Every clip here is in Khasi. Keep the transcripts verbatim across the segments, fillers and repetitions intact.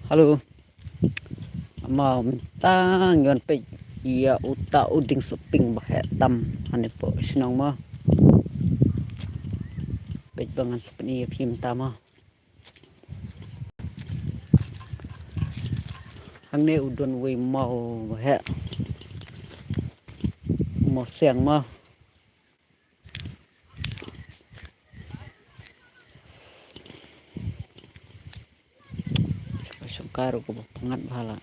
Hello. Mo mynta ngan peit ïa uta u dieng suhping ba heh tam hangne hapoh shnong mo. Peit ba ngan sa pyni ïa phi mynta mo. Hangne u don uwei u maw ba heh. U maw seng mo. Shongkar ruh kaba pyngngad bha la.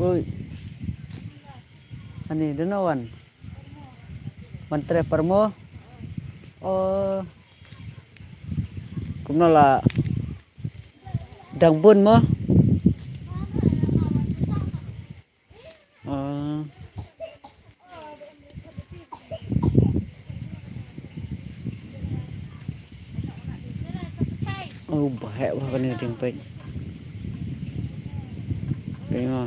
Oi. Ani dano wan. Wan trei parmo. Oh. Kumno la dang bun mo. Ah. Oh, ba heh bha kane ka dieng peit. Peit mo.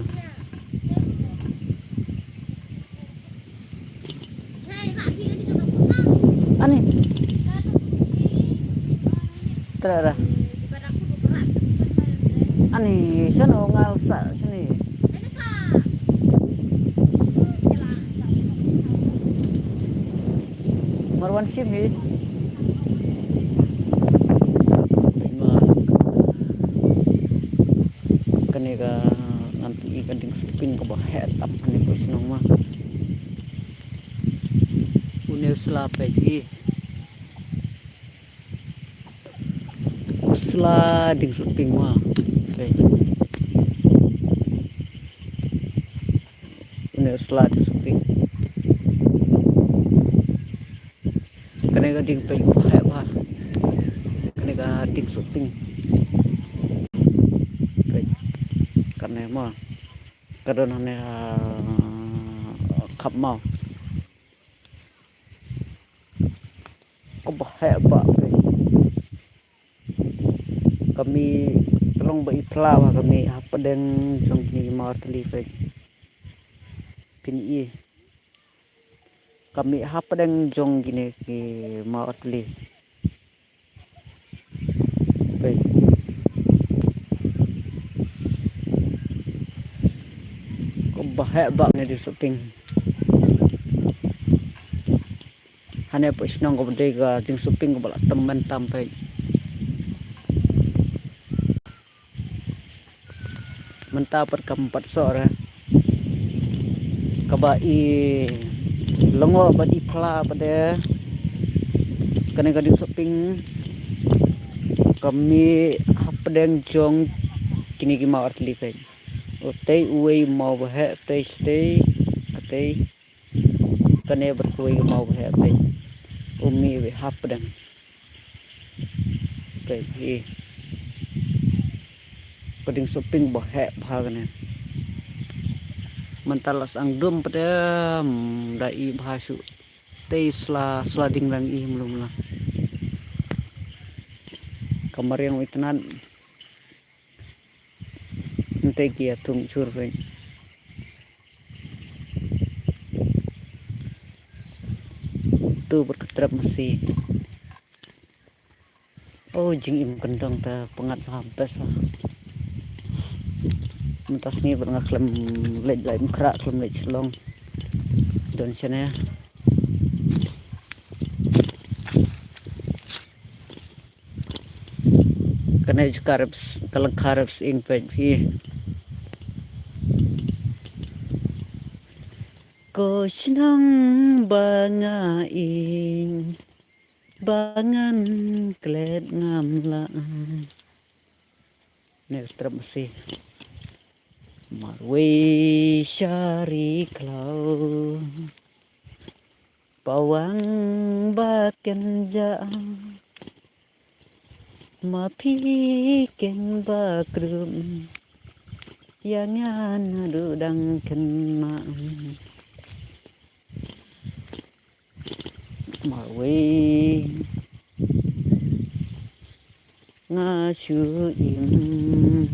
Ani. Tara. Ani, shano ngal sa shini. Marwan shim hi. Kane ka ngan pyni ka dieng suhping kaba heh tam hangne hapoh shnong mo. Une u sla peit hi. U sla dieng suhping mo. Peit. Une u sla dieng suhping. Kane ka dieng peit ba heh bha. Kane ka dieng suhping. Peit. Kane mo. Ka don hangne ha khap maw. Kaba heh bha peit. Ka mih, ka long ba i phla bha ka mih hapdeng jong kine ki maw artylli peit. Phin i. Ka mih hapdeng jong kine ki maw artylli. Peit. Kaba heh bha kane dieng suhping. Hangne hapoh shnong kaba dei ka dieng suhping kaba la tymmen tam peit. Mynta pat kam pat soh re. Kaba i lyngngoh bad i phla pat de. Kane ka dieng suhping ka mih hapdeng jong kine ki maw artylli peit. Utei uwei u maw ba heh, utei shatei, katei. Kane bad kawei ka maw ba heh peit. U mih uwei hapdeng. Peit hi. Ka dieng suhping ba heh bha kane. Mynta la sdang dum pat em, da i bha shuh. Tei sla, sla dieng dang i mlu mla. Ka mariang u itynnad. Nte ki ïa thung jhur peit. Tu bad ka trep masi. Oh, jingim kyndong te pyngngad bha best bha. Mynta sngi bad nga khlem leit Laitumkhrah, khlem leit Shillong. Don shane. Kane jaka rep s-, ka lyngkha rep sying peit hi. Ko shnong ba nga ïeit ba ngan klet ngam lah. Ne trep masi. Marwei sha ri khlaw. Pawang ba kynjah. Ma phi kynba krum. Ïa nga naduh dang kynmaw. Marwei nga shu im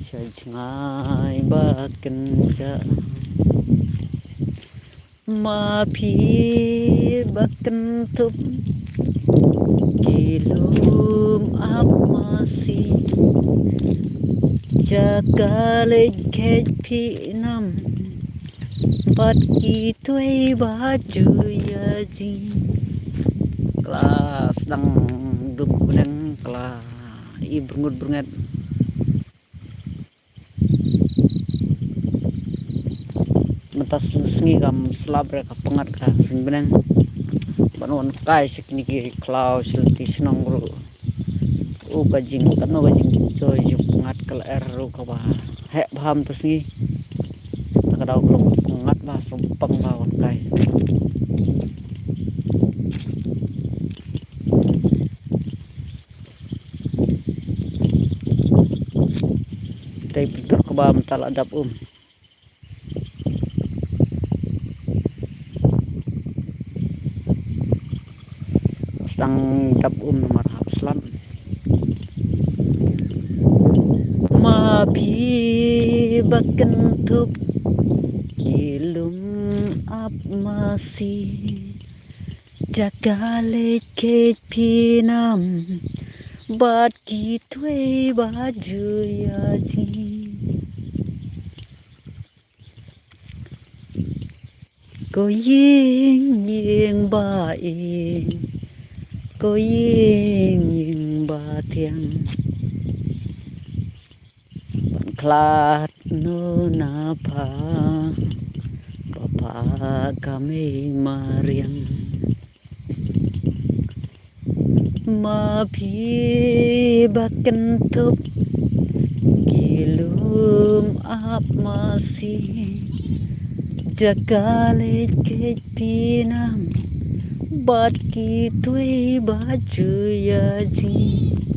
sha jngai ba kynjah. Ma phi ba kynthup ki lum ap masi, jaka leit kheit phi nam bad ki tuei ba ju ïa jngi. Klas dang dum bneng klas i berngut bernget. Mynta sngi kam slap re ka pyngngad ka sngi bneng. Ban wan kai sha kine ki khlaw sha lynti shnong ruh. U ka jing kano ka jing joi ju pyngngad ka lyer ruh kaba heh bha mynta sngi. Ta ka daw ka long pyngngad bha sngewpang bha wan kai. Tei pintor kaba mynta la dap um. Sdang dap um namar hap slap. Ma phi ba kynthup ki lum ap masi, jaka leit kheit phi nam bad ki tuei ba ju ïa jngi. Ko ïing ïing ba ïing, ko ïing ïing ba thiang. Ban khlad noh na pha, ba pha ka mei mariang. Ma phi ba kynthup ki lum ap masi, jaka leit kheit phi nam bad ki tuei ba ju ïa jngi.